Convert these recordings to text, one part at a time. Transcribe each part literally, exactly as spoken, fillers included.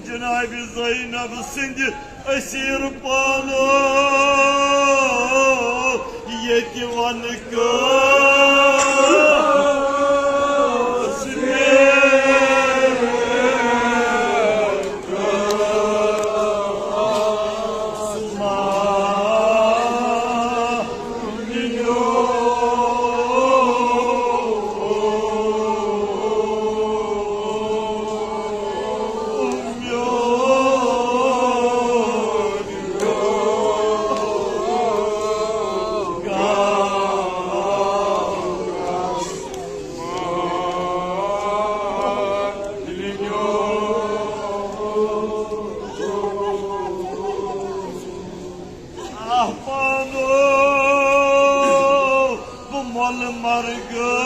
جناب زینب سٕنٛدِ اسیر پانو ییٚتہِ ونہٕ کٲنٛسہِ۔ آہ پانو، بہٕ مۄلہٕ مرگہٕ۔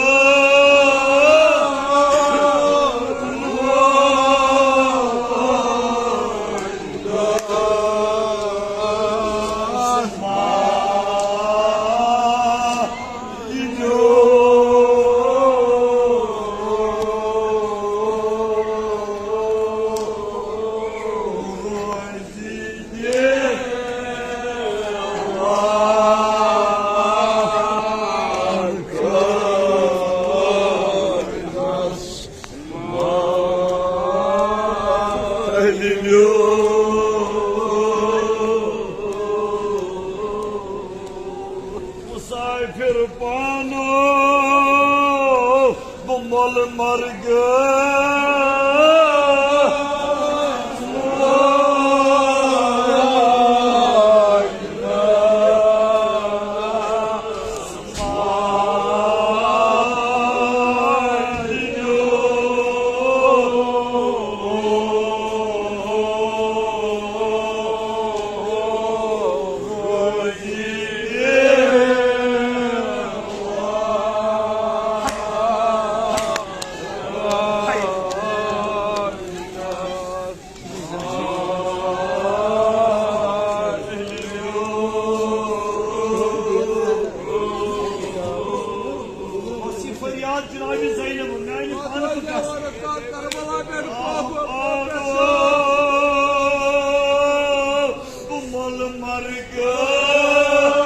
مسافر پانو، بہٕ مۄلہٕ مرگہٕ۔ فریاد جناب زینب، میانہِ پانہٕ تہٕ گژھ۔ کربلا پٮ۪ٹھ، آہ، آہ، آہ، بہٕ مۄلہٕ مرگہٕ۔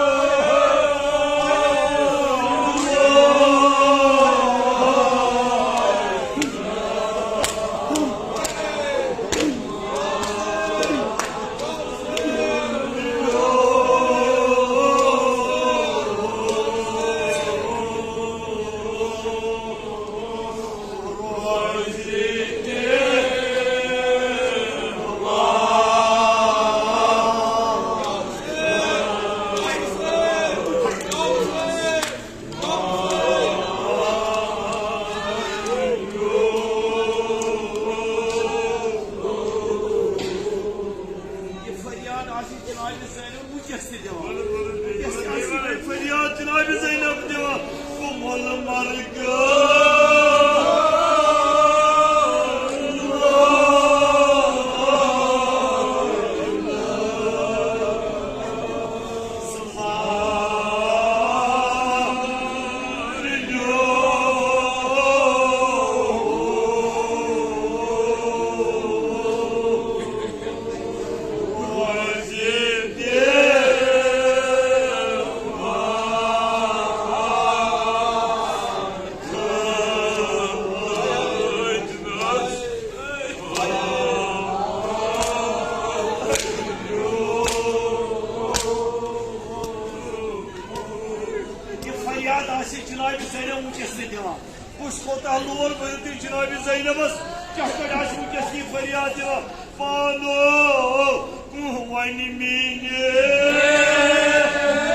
یہِ فریاد آسہِ جناب زینب وٕنکیٚس تہِ دِوان۔ وٕنکیٚس تہِ آسہِ یہِ فریاد جناب زینب دِوان۔ بہٕ مۄلہٕ مرگہٕ۔ یہِ فریاد آسہِ جناب زینب وٕنکیٚس تہِ دِوان۔ کُس کوتاہ لول بٔرِو تُہۍ جناب زینبس؟ کیٛاہ پٲٹھۍ آسہِ وٕنکیٚس یہِ فریاد دِوان؟ پانو، کانٛہہ وَنہِ میٛٲنِس